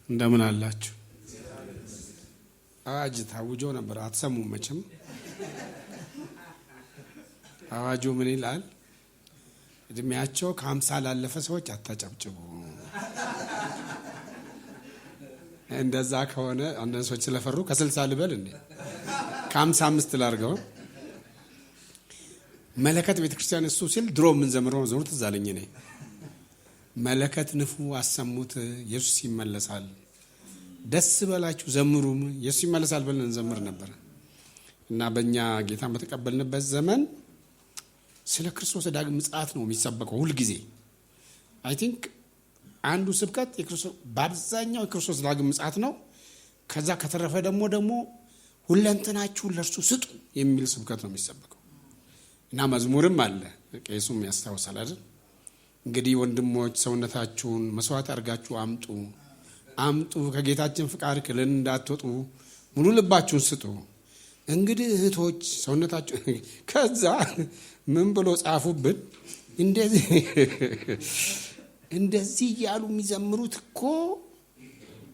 እንደምን አላችሁ? አዋጅ ታውጆ ነበር፣ አትሰሙም መቼም። አዋጁ ምን ይላል? እድሜያቸው ከ50 ላለፈ ሰዎች አታጨብጭቡ። እንደዛ ከሆነ አንዳንድ ሰዎች ስለፈሩ ከ60 ልበል እንዴ? ከ55 ላድርገው። መለከት ቤተክርስቲያን እሱ ሲል ድሮ የምንዘምረው መዝሙር ትዝ አለኝ እኔ። መለከት ንፉ አሰሙት ኢየሱስ ይመለሳል፣ ደስ በላችሁ ዘምሩም ኢየሱስ ይመለሳል ብለን እንዘምር ነበር። እና በእኛ ጌታን በተቀበልንበት ዘመን ስለ ክርስቶስ ዳግም ምጽአት ነው የሚሰበከው ሁልጊዜ። I think አንዱ ስብከት የክርስቶስ በአብዛኛው የክርስቶስ ዳግም ምጽአት ነው። ከዛ ከተረፈ ደግሞ ሁለንተናችሁን ለእርሱ ስጡ የሚል ስብከት ነው የሚሰበከው። እና መዝሙርም አለ፣ ቄሱም ያስታውሳል አይደል? እንግዲህ ወንድሞች ሰውነታችሁን መስዋዕት አድርጋችሁ አምጡ አምጡ፣ ከጌታችን ፍቃድ ክልን እንዳትወጡ ሙሉ ልባችሁን ስጡ። እንግዲህ እህቶች ሰውነታችሁ ከዛ ምን ብሎ ጻፉብን? እንደዚህ እያሉ የሚዘምሩት እኮ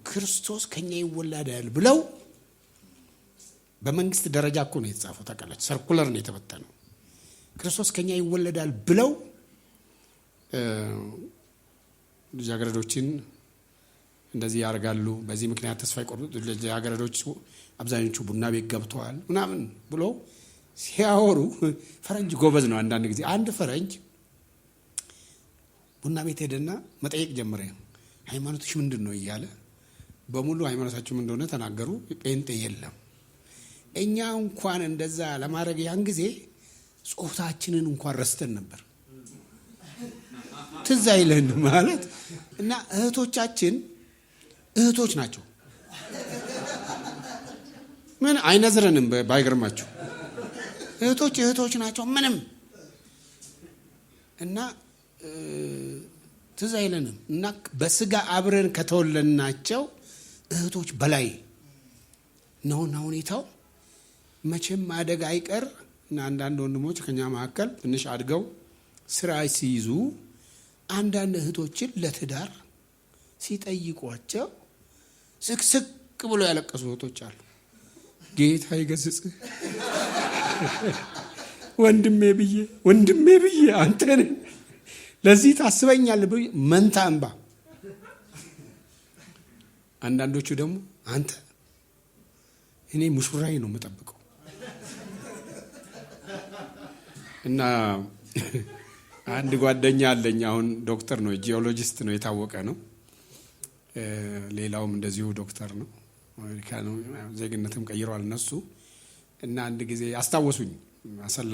ክርስቶስ ከኛ ይወለዳል ብለው በመንግስት ደረጃ እኮ ነው የተጻፈው። ታውቃላችሁ፣ circular ነው የተበተነው። ክርስቶስ ከኛ ይወለዳል ብለው ልጃገረዶችን እንደዚህ ያደርጋሉ። በዚህ ምክንያት ተስፋ የቆረጡ ልጃገረዶች አብዛኞቹ ቡና ቤት ገብተዋል ምናምን ብሎ ሲያወሩ ፈረንጅ ጎበዝ ነው። አንዳንድ ጊዜ አንድ ፈረንጅ ቡና ቤት ሄደና መጠየቅ ጀመረ። ሃይማኖትሽ ምንድን ነው እያለ በሙሉ ሃይማኖታቸው ምን እንደሆነ ተናገሩ። ጴንጤ የለም። እኛ እንኳን እንደዛ ለማድረግ ያን ጊዜ ጾታችንን እንኳን ረስተን ነበር። ትዝ አይለን ማለት እና እህቶቻችን እህቶች ናቸው። ምን አይነዝረንም። ባይገርማችሁ እህቶች እህቶች ናቸው። ምንም እና ትዝ አይለንም። እና በስጋ አብረን ከተወለድናቸው እህቶች በላይ ነውና ሁኔታው መቼም ማደግ አይቀር እና አንዳንድ ወንድሞች ከኛ መካከል ትንሽ አድገው ስራ ሲይዙ አንዳንድ እህቶችን ለትዳር ሲጠይቋቸው ስቅስቅ ብሎ ያለቀሱ እህቶች አሉ። ጌታ ይገስጽህ ወንድሜ ብዬ ወንድሜ ብዬ አንተን ለዚህ ታስበኛለህ ብዬ መንታ እንባ። አንዳንዶቹ ደግሞ አንተ እኔ ሙሽራዬ ነው የምጠብቀው። እና አንድ ጓደኛ አለኝ፣ አሁን ዶክተር ነው፣ ጂኦሎጂስት ነው፣ የታወቀ ነው። ሌላውም እንደዚሁ ዶክተር ነው፣ አሜሪካ ነው፣ ዜግነትም ቀይረዋል እነሱ። እና አንድ ጊዜ አስታወሱኝ አሰላ።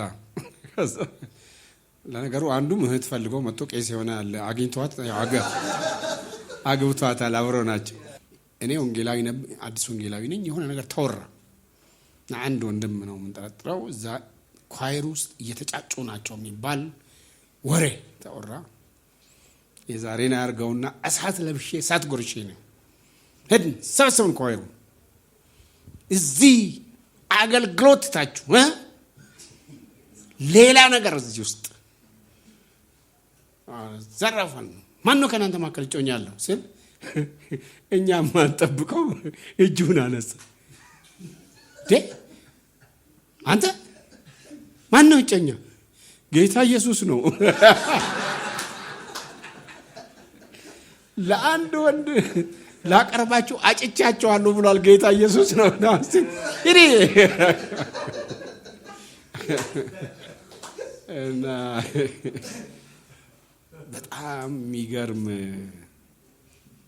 ለነገሩ አንዱም እህት ፈልጎ መጥቶ ቄስ የሆነ አለ፣ አግኝቷት አግብቷታል፣ አብረው ናቸው። እኔ ወንጌላዊ አዲስ ወንጌላዊ ነኝ። የሆነ ነገር ተወራ። አንድ ወንድም ነው የምንጠረጥረው እዛ choir ውስጥ እየተጫጩ ናቸው የሚባል ወሬ ተወራ። የዛሬን አያርገውና እሳት ለብሼ እሳት ጎርሼ ነው ሄድን፣ ሰበሰብን choir ኡ። እዚህ አገልግሎት ትታችሁ ሌላ ነገር እዚህ ውስጥ ዘረፈን። ማን ነው ከእናንተ መካከል እጮኛ ያለው ስል እኛ ማንጠብቀው እጁን አነሳ። አንተ ማን ነው እጮኛ? ጌታ ኢየሱስ ነው። ለአንድ ወንድ ላቀርባችሁ አጭቻቸዋለሁ ብሏል። ጌታ ኢየሱስ ነው። እና በጣም የሚገርም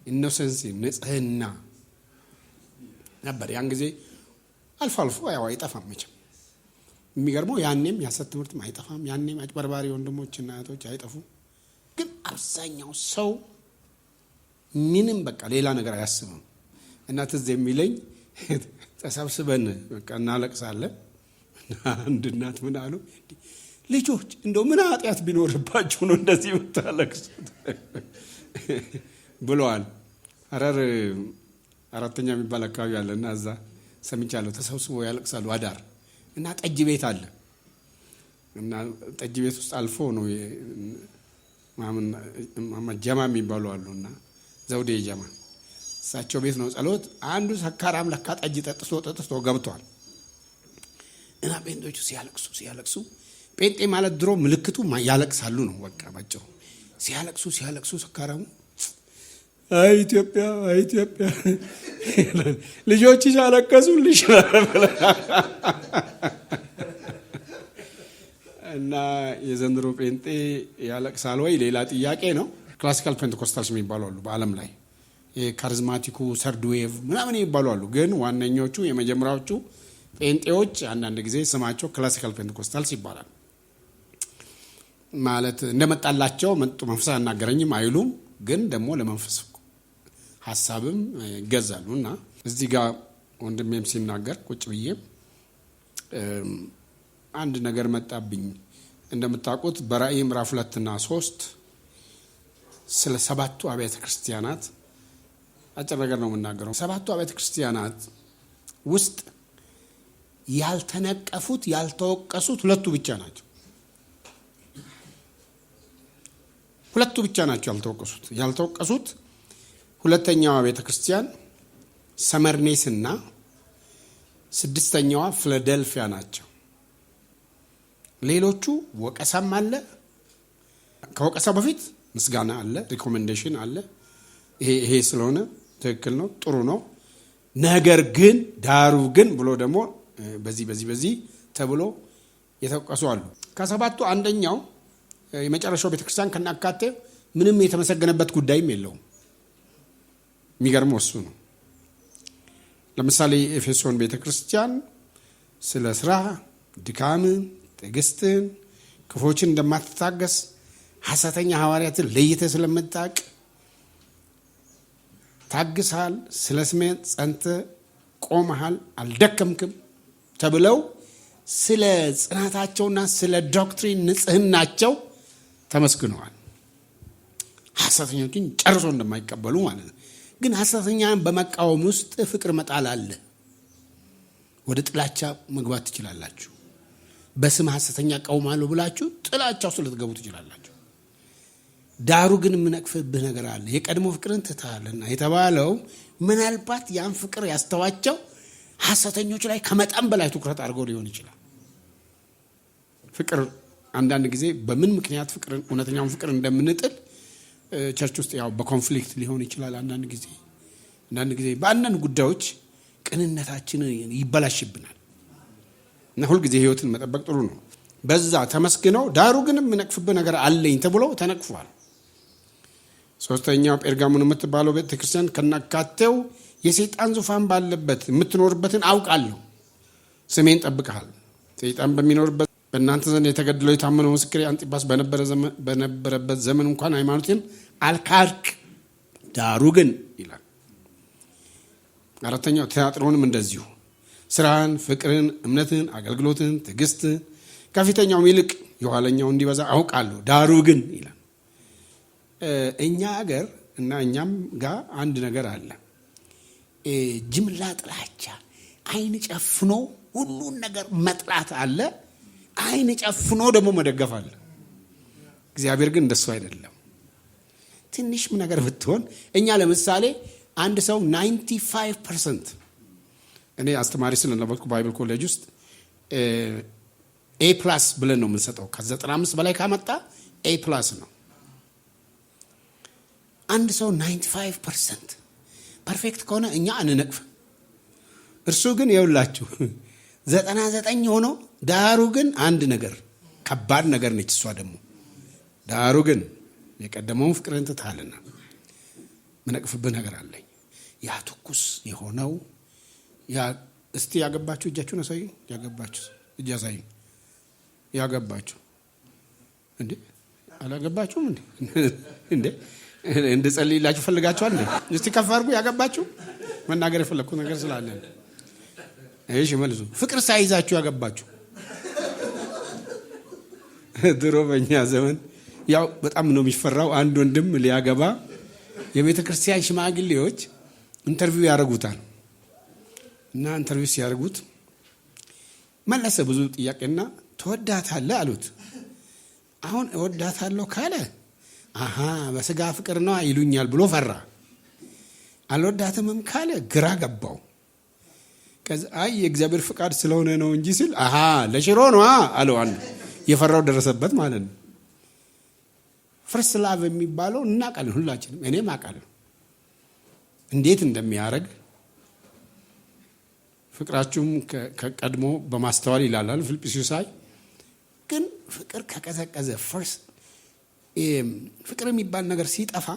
innocency ንጽህና ነበር ያን ጊዜ። አልፎ አልፎ ያው አይጠፋም መቼም። የሚገርመው ያኔም የሐሰት ትምህርትም አይጠፋም። ያኔም አጭበርባሪ ወንድሞችና እህቶች አይጠፉም። ግን አብዛኛው ሰው ምንም በቃ ሌላ ነገር አያስብም። እና ትዝ የሚለኝ ተሰብስበን በቃ እናለቅሳለን። አንድ እናት ምን አሉ፣ ልጆች እንደው ምን ኃጢአት ቢኖርባችሁ ነው እንደዚህ የምታለቅሱት ብለዋል። ሐረር አራተኛ የሚባል አካባቢ አለ እና እዛ ሰምቻለሁ። ተሰብስበው ያለቅሳሉ አዳር እና ጠጅ ቤት አለ እና ጠጅ ቤት ውስጥ አልፎ ነው ማማ ጀማ የሚባሉ አሉ እና ዘውዴ ጀማ እሳቸው ቤት ነው ጸሎት። አንዱ ሰካራም ለካ ጠጅ ጠጥቶ ጠጥቶ ገብቷል። እና ጴንጤዎቹ ሲያለቅሱ ሲያለቅሱ፣ ጴንጤ ማለት ድሮ ምልክቱ ያለቅሳሉ ነው። በቃ ባጭሩ ሲያለቅሱ ሲያለቅሱ ሰካራሙ "አይ ኢትዮጵያ፣ አይ ኢትዮጵያ፣ ልጆችሽ አለቀሱልሽ።" እና የዘንድሮ ጴንጤ ያለቅሳል ወይ ሌላ ጥያቄ ነው። Classical Pentecostals የሚባሉ አሉ በዓለም ላይ፣ charismatic ኩ፣ third wave ምናምን የሚባሉ አሉ። ግን ዋነኞቹ የመጀመሪያዎቹ ጴንጤዎች አንዳንድ ጊዜ ስማቸው classical Pentecostals ይባላል። ማለት እንደመጣላቸው መጡ፣ መንፈስ አናገረኝም አይሉም፣ ግን ደግሞ ለመንፈስ ሀሳብም ይገዛሉ። እና እዚህ ጋር ወንድሜም ሲናገር ቁጭ ብዬ አንድ ነገር መጣብኝ። እንደምታውቁት በራእይ ምዕራፍ 2ና 3 ስለ ሰባቱ አብያተ ክርስቲያናት አጭር ነገር ነው የምናገረው። ሰባቱ አብያተ ክርስቲያናት ውስጥ ያልተነቀፉት፣ ያልተወቀሱት ሁለቱ ብቻ ናቸው። ሁለቱ ብቻ ናቸው ያልተወቀሱት። ያልተወቀሱት ሁለተኛዋ ቤተ ክርስቲያን ሰመርኔስና ስድስተኛዋ ፊላደልፊያ ናቸው። ሌሎቹ ወቀሳም አለ። ከወቀሳው በፊት ምስጋና አለ፣ recommendation አለ። ይሄ ይሄ ስለሆነ ትክክል ነው፣ ጥሩ ነው። ነገር ግን ዳሩ ግን ብሎ ደግሞ በዚህ በዚህ በዚህ ተብሎ የተወቀሱ አሉ። ከሰባቱ አንደኛው የመጨረሻው ቤተክርስቲያን ከናካቴ ምንም የተመሰገነበት ጉዳይም የለውም። የሚገርመው እሱ ነው። ለምሳሌ ኤፌሶን ቤተክርስቲያን ስለ ስራ ድካምን፣ ትዕግስትን፣ ክፎችን እንደማትታገስ፣ ሐሰተኛ ሐዋርያትን ለይተህ ስለምታውቅ ታግሳል፣ ስለ ስሜ ጸንተህ ቆመሃል፣ አልደከምክም ተብለው ስለ ጽናታቸውና ስለ doctrine ንጽህናቸው ተመስግነዋል። ሐሰተኞችን ጨርሶ እንደማይቀበሉ ማለት ነው። ግን ሐሰተኛን በመቃወም ውስጥ ፍቅር መጣል አለ። ወደ ጥላቻ መግባት ትችላላችሁ። በስም ሐሰተኛ እቃወማለሁ ብላችሁ ጥላቻ ውስጥ ልትገቡ ትችላላችሁ። ዳሩ ግን የምነቅፍብህ ነገር አለ፣ የቀድሞ ፍቅርን ትተሃልና የተባለው ምናልባት ያን ፍቅር ያስተዋቸው ሐሰተኞች ላይ ከመጠን በላይ ትኩረት አድርገው ሊሆን ይችላል። ፍቅር አንዳንድ ጊዜ በምን ምክንያት ፍቅርን፣ እውነተኛውን ፍቅር እንደምንጥል church ውስጥ ያው በ conflict ሊሆን ይችላል። አንዳንድ ጊዜ በአንዳንድ ጉዳዮች ቅንነታችን ይበላሽብናል እና ሁልጊዜ ህይወትን መጠበቅ ጥሩ ነው። በዛ ተመስግነው ዳሩ ግን የምነቅፍብህ ነገር አለኝ ተብሎ ተነቅፏል። ሶስተኛው ጴርጋሞን የምትባለው ቤተክርስቲያን ከናካቴው የሰይጣን ዙፋን ባለበት የምትኖርበትን አውቃለሁ፣ ስሜን ጠብቀሃል። ሰይጣን በሚኖርበት በእናንተ ዘንድ የተገደለው የታመነው ምስክሬ አንጢጳስ በነበረበት ዘመን እንኳን ሃይማኖቴን አልካድክ፣ ዳሩ ግን ይላል። አራተኛው ትያጥሮንም እንደዚሁ ስራን፣ ፍቅርን፣ እምነትን፣ አገልግሎትን፣ ትዕግስትን ከፊተኛውም ይልቅ የኋለኛው እንዲበዛ አውቃለሁ፣ ዳሩ ግን ይላል። እኛ አገር እና እኛም ጋር አንድ ነገር አለ። ጅምላ ጥላቻ፣ አይን ጨፍኖ ሁሉን ነገር መጥላት አለ። አይን ጨፍኖ ደግሞ መደገፍ አለ። እግዚአብሔር ግን እንደሱ አይደለም። ትንሽም ነገር ብትሆን እኛ ለምሳሌ አንድ ሰው 95%፣ እኔ አስተማሪ ስለነበርኩ Bible college ውስጥ A+ ብለን ነው የምንሰጠው። ከ95 በላይ ካመጣ A+ ነው። አንድ ሰው 95% perfect ከሆነ እኛ አንነቅፍም። እርሱ ግን የውላችሁ 99 ሆኖ ዳሩ ግን አንድ ነገር፣ ከባድ ነገር ነች። እሷ ደግሞ ዳሩ ግን የቀደመውን ፍቅርህን ትተሃልና ምነቅፍብህ ነገር አለኝ። ያ ትኩስ የሆነው ያ፣ እስቲ ያገባችሁ እጃችሁን አሳዩ። ያገባችሁ እጅ አሳዩ። ያገባችሁ እንዴ? አላገባችሁም እንዴ? እንዴ እንድጸልይላችሁ ፈልጋችኋል እንዴ? እስቲ ከፍ አድርጉ። ያገባችሁ፣ መናገር የፈለግኩት ነገር ስላለ። እሺ መልሱ። ፍቅር ሳይዛችሁ ያገባችሁ። ድሮ በእኛ ዘመን ያው በጣም ነው የሚፈራው። አንድ ወንድም ሊያገባ የቤተ ክርስቲያን ሽማግሌዎች interview ያደርጉታል እና interview ሲያደርጉት መለሰ ብዙ ጥያቄና "ትወዳታለህ?" አሉት። አሁን "እወዳታለሁ" ካለ አሃ በስጋ ፍቅር ነው ይሉኛል ብሎ ፈራ። አልወዳትምም ካለ ግራ ገባው። ከዛ አይ የእግዚአብሔር ፍቃድ ስለሆነ ነው እንጂ ሲል አሃ ለሽሮ ነው አለው አንዱ። የፈራው ደረሰበት ማለት ነው። First love የሚባለው እናውቃለን ሁላችንም፣ እኔም አውቃለሁ እንዴት እንደሚያደርግ። ፍቅራችሁም ከቀድሞ በማስተዋል ይላል ፊልጵስዩስ። ግን ፍቅር ከቀዘቀዘ፣ first ፍቅር የሚባል ነገር ሲጠፋ፣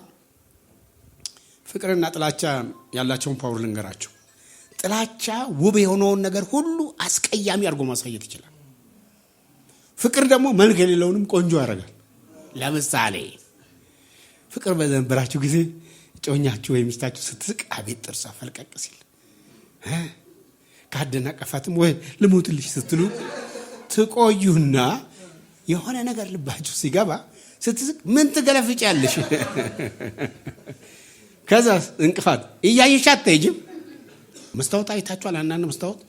ፍቅርና ጥላቻ ያላቸውን power ልንገራችሁ። ጥላቻ ውብ የሆነውን ነገር ሁሉ አስቀያሚ አድርጎ ማሳየት ይችላል። ፍቅር ደግሞ መልክ የሌለውንም ቆንጆ ያደርጋል። ለምሳሌ ፍቅር በነበራችሁ ጊዜ እጮኛችሁ ወይም ሚስታችሁ ስትስቅ አቤት ጥርሷ ፈልቀቅ ሲል፣ ካደናቀፋትም ወይ ልሞትልሽ ስትሉ ትቆዩና የሆነ ነገር ልባችሁ ሲገባ ስትስቅ ምን ትገለፍጫለሽ? ከዛ እንቅፋት እያየሽ አትሄጂም። መስታወት አይታችኋል? አንዳንድ መስታወት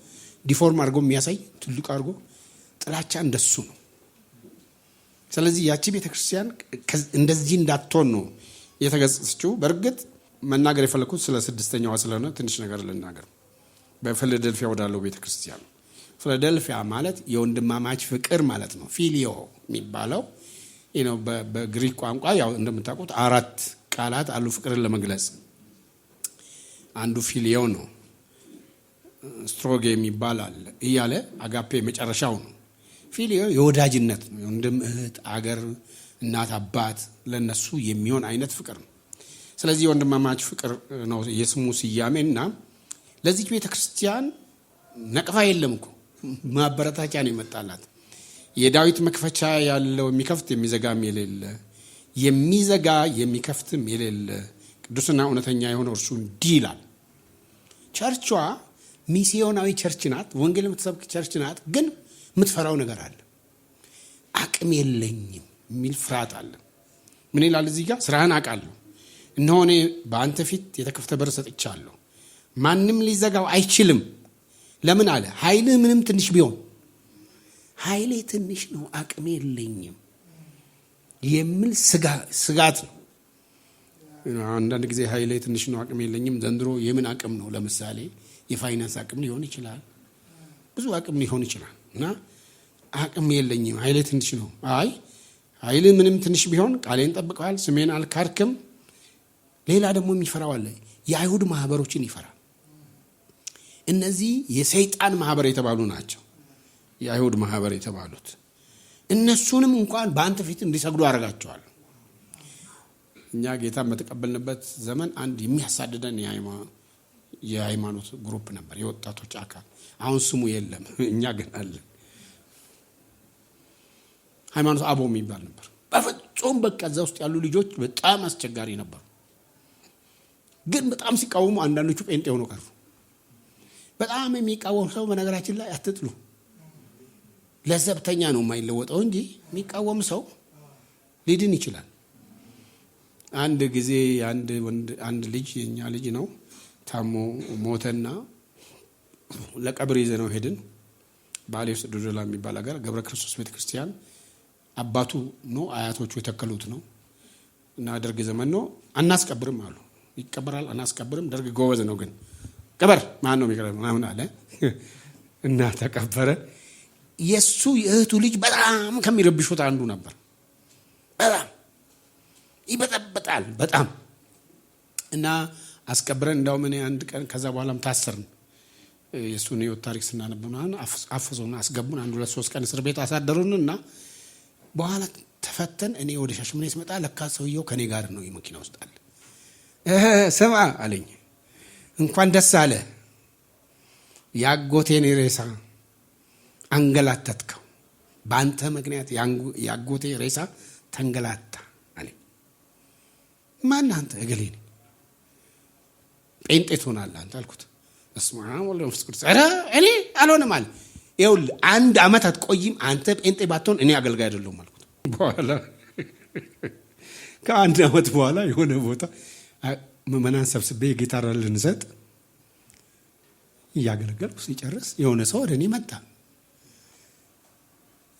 deform አድርጎ የሚያሳይ፣ ትልቅ አድርጎ። ጥላቻ እንደሱ ነው። ስለዚህ ያቺ ቤተ ክርስቲያን እንደዚህ እንዳትሆን ነው የተገሰጸችው። በእርግጥ መናገር የፈለግኩት ስለ ስድስተኛዋ ስለሆነ ትንሽ ነገር ልናገር። በፊላደልፊያ ወዳለው ቤተ ክርስቲያን። ፊላደልፊያ ማለት የወንድማማች ፍቅር ማለት ነው። ፊሊዮ የሚባለው በግሪክ ቋንቋ ያው እንደምታውቁት አራት ቃላት አሉ ፍቅርን ለመግለጽ። አንዱ ፊሊዮ ነው። ስቶርጌ የሚባል አለ እያለ አጋፔ መጨረሻው ነው። ፊሊዮ የወዳጅነት ነው። የወንድም እህት፣ አገር፣ እናት፣ አባት ለነሱ የሚሆን አይነት ፍቅር ነው። ስለዚህ የወንድማማች ፍቅር ነው የስሙ ስያሜ። እና ለዚች ቤተ ክርስቲያን ነቀፋ የለም እኮ፣ ማበረታቻ ነው የመጣላት። የዳዊት መክፈቻ ያለው፣ የሚከፍት የሚዘጋም የሌለ፣ የሚዘጋ የሚከፍትም የሌለ፣ ቅዱስና እውነተኛ የሆነ እርሱ እንዲህ ይላል። ቸርቿ ሚስዮናዊ church ናት። ወንጌል የምትሰብክ church ናት። ግን የምትፈራው ነገር አለ። አቅም የለኝም የሚል ፍርሃት አለ። ምን ይላል እዚህ ጋር? ስራህን አውቃለሁ። እነሆ እኔ በአንተ ፊት የተከፈተ በር ሰጥቻለሁ፣ ማንም ሊዘጋው አይችልም። ለምን አለ? ኃይልህ ምንም ትንሽ ቢሆን፣ ኃይሌ ትንሽ ነው፣ አቅም የለኝም የሚል ስጋት ነው። አንዳንድ ጊዜ ኃይሌ ትንሽ ነው፣ አቅም የለኝም። ዘንድሮ የምን አቅም ነው? ለምሳሌ የፋይናንስ አቅም ሊሆን ይችላል፣ ብዙ አቅም ሊሆን ይችላል። እና አቅም የለኝም፣ ኃይሌ ትንሽ ነው። አይ፣ ኃይልህ ምንም ትንሽ ቢሆን ቃሌን ጠብቀሃል፣ ስሜን አልካድክም። ሌላ ደግሞ የሚፈራው አለ። የአይሁድ ማህበሮችን ይፈራል። እነዚህ የሰይጣን ማህበር የተባሉ ናቸው። የአይሁድ ማህበር የተባሉት እነሱንም እንኳን በአንተ ፊት እንዲሰግዱ አደርጋቸዋለሁ። እኛ ጌታን በተቀበልንበት ዘመን አንድ የሚያሳድደን የሃይማኖት group ነበር፣ የወጣቶች አካል። አሁን ስሙ የለም፣ እኛ ግን አለን። ሃይማኖት አቦ የሚባል ነበር። በፍጹም በቃ እዛ ውስጥ ያሉ ልጆች በጣም አስቸጋሪ ነበሩ። ግን በጣም ሲቃወሙ አንዳንዶቹ ጴንጤ ሆነው ቀሩ። በጣም የሚቃወም ሰው በነገራችን ላይ አትጥሉ። ለዘብተኛ ነው የማይለወጠው እንጂ የሚቃወም ሰው ሊድን ይችላል። አንድ ጊዜ አንድ ወንድ፣ አንድ ልጅ፣ የኛ ልጅ ነው፣ ታሞ ሞተና ለቀብር ይዘነው ሄድን። ባሌ ውስጥ ዶዶላ የሚባል ሀገር ገብረ ክርስቶስ ቤተ ክርስቲያን አባቱ ነው አያቶቹ የተከሉት ነው። እና ደርግ ዘመን ነው። አናስቀብርም አሉ። ይቀበራል፣ አናስቀብርም። ደርግ ጎበዝ ነው ግን ቅበር፣ ማን ነው የሚቀበር ምናምን አለ እና ተቀበረ። የእሱ የእህቱ ልጅ በጣም ከሚረብሹት አንዱ ነበር። በጣም ይበጠብጣል በጣም። እና አስቀብረን እንዳውም እኔ አንድ ቀን ከዛ በኋላም ታሰርን። የእሱን ህይወት ታሪክ ስናነብ ምናምን አፍሰውን አስገቡን። አንድ ሁለት ሶስት ቀን እስር ቤት አሳደሩን እና በኋላ ተፈተን እኔ ወደ ሻሸመኔ ስመጣ ለካ ሰውየው ከኔ ጋር ነው መኪና ውስጥ አለ። ስማ አለኝ፣ እንኳን ደስ አለ፣ የአጎቴን ሬሳ አንገላተትከው፣ በአንተ ምክንያት የአጎቴ ሬሳ ተንገላታ አለኝ። ማን አንተ? እገሌ ነኝ። ጴንጤ ትሆናለህ አንተ አልኩት። በስመ አብ ወወልድ ወመንፈስ ቅዱስ፣ ኧረ እኔ አልሆንም አለ። ይኸውልህ አንድ ዓመት አትቆይም፣ አንተ ጴንጤ ባትሆን እኔ አገልጋይ አይደለሁም አልኩት። በኋላ ከአንድ ዓመት በኋላ የሆነ ቦታ ምዕመናን ሰብስቤ የጌታ እራት ልንሰጥ እያገለገልኩ ሲጨርስ የሆነ ሰው ወደ እኔ መጣ።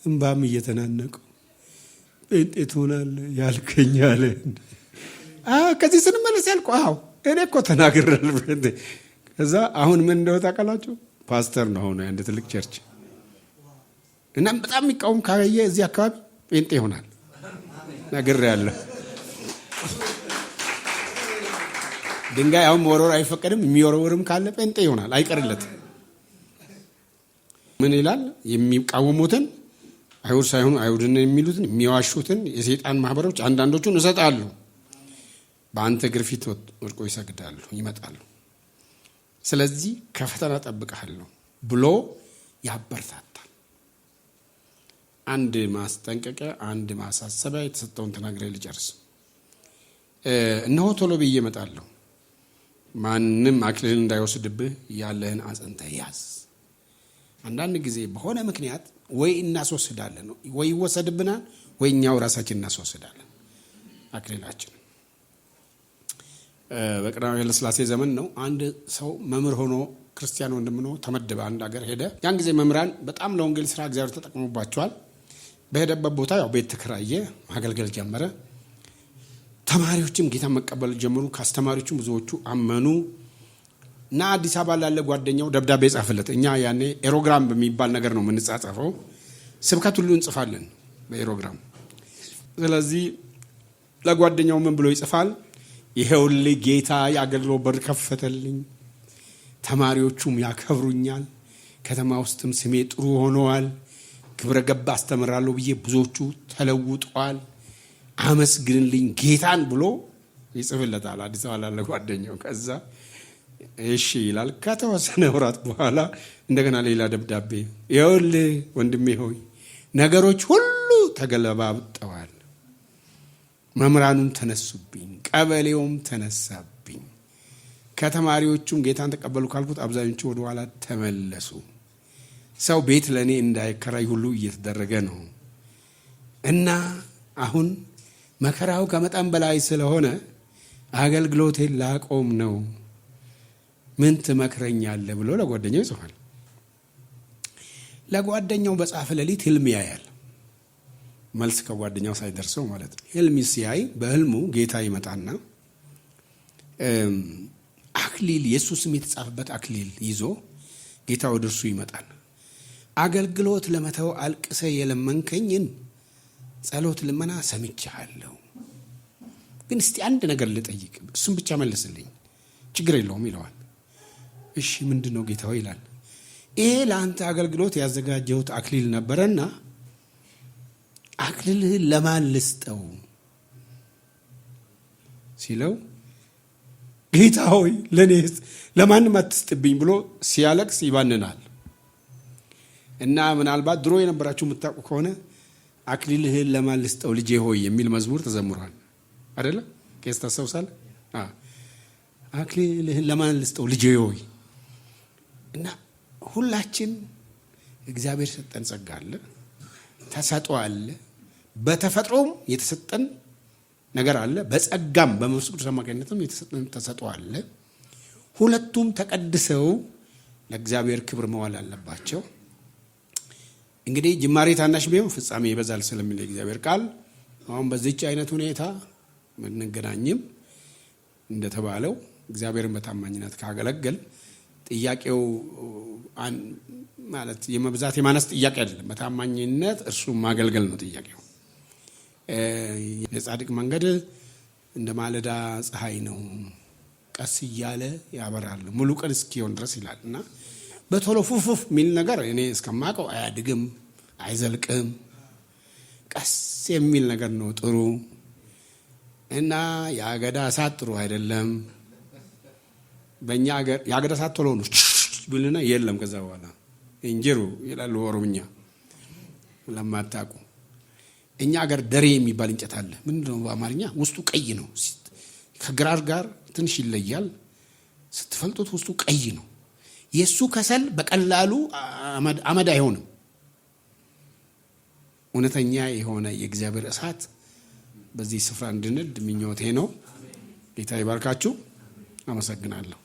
እምባም እየተናነቀው ጴንጤ ትሆናለህ ያልከኝ አለ። ከዚህ ስንመለስ ያልኩህ? አዎ። እኔ እኮ ተናግሬያለሁ። ከዛ አሁን ምን እንደሆነ ታውቃላችሁ? ፓስተር ነው አሁን አንድ ትልቅ church። እና በጣም የሚቃወም ካየ እዚህ አካባቢ ጴንጤ ይሆናል። ነግሬያለሁ። ድንጋይ አሁን መወርወር አይፈቀድም። የሚወረውርም ካለ ጴንጤ ይሆናል፣ አይቀርለትም። ምን ይላል? የሚቃወሙትን አይሁድ ሳይሆኑ አይሁድን የሚሉትን የሚዋሹትን የሰይጣን ማህበሮች አንዳንዶቹን እሰጣለሁ፣ በአንተ እግር ፊት ወድቆ ይሰግዳሉ፣ ይመጣሉ። ስለዚህ ከፈተና እጠብቅሃለሁ ብሎ ያበረታታል። አንድ ማስጠንቀቂያ፣ አንድ ማሳሰቢያ የተሰጠውን ተናግሬ ልጨርስ። እነሆ ቶሎ ብዬ እመጣለሁ፣ ማንም አክሊልን እንዳይወስድብህ ያለህን አጽንተህ ያዝ። አንዳንድ ጊዜ በሆነ ምክንያት ወይ እናስወስዳለን፣ ወይ ይወሰድብናል፣ ወይ እኛው ራሳችን እናስወስዳለን አክሊላችን። በቀዳማዊ ኃይለ ሥላሴ ዘመን ነው። አንድ ሰው መምህር ሆኖ ክርስቲያን ወንድም ሆኖ ተመደበ። አንድ ሀገር ሄደ። ያን ጊዜ መምህራን በጣም ለወንጌል ስራ እግዚአብሔር ተጠቅሞባቸዋል። በሄደበት ቦታ ያው ቤት ተከራየ፣ ማገልገል ጀመረ። ተማሪዎችም ጌታ መቀበል ጀመሩ። ከአስተማሪዎቹም ብዙዎቹ አመኑ። እና አዲስ አበባ ላለ ጓደኛው ደብዳቤ ጻፈለት። እኛ ያኔ aerogram በሚባል ነገር ነው የምንጻጻፈው። ስብከት ሁሉ እንጽፋለን በ aerogram። ስለዚህ ለጓደኛው ምን ብሎ ይጽፋል? ይሄውልህ ጌታ የአገልግሎት በር ከፈተልኝ፣ ተማሪዎቹም ያከብሩኛል፣ ከተማ ውስጥም ስሜ ጥሩ ሆነዋል፣ ግብረ ገብ አስተምራለሁ ብዬ ብዙዎቹ ተለውጠዋል፣ አመስግንልኝ ጌታን ብሎ ይጽፍለታል አዲስ አበባ ላለ ጓደኛው። ከዛ እሺ ይላል። ከተወሰነ ወራት በኋላ እንደገና ሌላ ደብዳቤ፣ ይኸውልህ ወንድሜ ሆይ ነገሮች ሁሉ ተገለባብጠዋል፣ መምህራኑም ተነሱብኝ፣ ቀበሌውም ተነሳብኝ፣ ከተማሪዎቹም ጌታን ተቀበሉ ካልኩት አብዛኞቹ ወደኋላ ተመለሱ። ሰው ቤት ለእኔ እንዳይከራይ ሁሉ እየተደረገ ነው እና አሁን መከራው ከመጠን በላይ ስለሆነ አገልግሎቴን ላቆም ነው፣ ምን ትመክረኛለህ ብሎ ለጓደኛው ይጽፋል። ለጓደኛው በጻፈ ሌሊት ህልም ያያል። መልስ ከጓደኛው ሳይደርሰው ማለት ነው። ህልም ሲያይ በህልሙ ጌታ ይመጣና አክሊል፣ የእሱ ስም የተጻፈበት አክሊል ይዞ ጌታ ወደ እርሱ ይመጣል። አገልግሎት ለመተው አልቅሰ የለመንከኝን ጸሎት ልመና ሰምቻለሁ፣ ግን እስቲ አንድ ነገር ልጠይቅ፣ እሱም ብቻ መልስልኝ፣ ችግር የለውም ይለዋል። እሺ ምንድን ነው ጌታ ሆይ ይላል። ይሄ ለአንተ አገልግሎት ያዘጋጀሁት አክሊል ነበረና አክሊልህን ለማን ልስጠው ሲለው ጌታ ሆይ ለኔ ለማንም አትስጥብኝ ብሎ ሲያለቅስ ይባንናል። እና ምናልባት ድሮ የነበራችሁ የምታውቁ ከሆነ አክሊልህን ለማን ልስጠው ልጄ ሆይ የሚል መዝሙር ተዘምሯል አይደለ? ቄስ ታስታውሳለህ? አክሊልህን ለማን ልስጠው ልጄ ሆይ። እና ሁላችን እግዚአብሔር ሰጠን ጸጋ አለ፣ ተሰጥኦ አለ፣ በተፈጥሮም የተሰጠን ነገር አለ፣ በጸጋም በመንፈስ ቅዱስ አማካኝነትም የተሰጠን ተሰጥኦ አለ። ሁለቱም ተቀድሰው ለእግዚአብሔር ክብር መዋል አለባቸው። እንግዲህ ጅማሬ ታናሽ ቢሆን ፍጻሜ ይበዛል ስለሚል የእግዚአብሔር ቃል አሁን በዚች አይነት ሁኔታ ብንገናኝም እንደተባለው እግዚአብሔርን በታማኝነት ካገለገል ጥያቄው ማለት የመብዛት የማነስ ጥያቄ አይደለም። በታማኝነት እርሱ ማገልገል ነው ጥያቄው። የጻድቅ መንገድ እንደ ማለዳ ፀሐይ ነው፣ ቀስ እያለ ያበራል ሙሉ ቀን እስኪሆን ድረስ ይላል። እና በቶሎ ፉፉፍ የሚል ነገር እኔ እስከማውቀው አያድግም፣ አይዘልቅም። ቀስ የሚል ነገር ነው ጥሩ። እና የአገዳ እሳት ጥሩ አይደለም። በእኛ ሀገር የአገዳ እሳት ቶሎ ነው ብልና የለም። ከዛ በኋላ እንጀሩ ይላሉ ኦሮምኛ ለማታውቁ። እኛ ሀገር ደሬ የሚባል እንጨት አለ። ምንድን ነው በአማርኛ? ውስጡ ቀይ ነው። ከግራር ጋር ትንሽ ይለያል። ስትፈልጡት ውስጡ ቀይ ነው። የእሱ ከሰል በቀላሉ አመድ አይሆንም። እውነተኛ የሆነ የእግዚአብሔር እሳት በዚህ ስፍራ እንድንድ ምኞቴ ነው። ጌታ ይባርካችሁ። አመሰግናለሁ።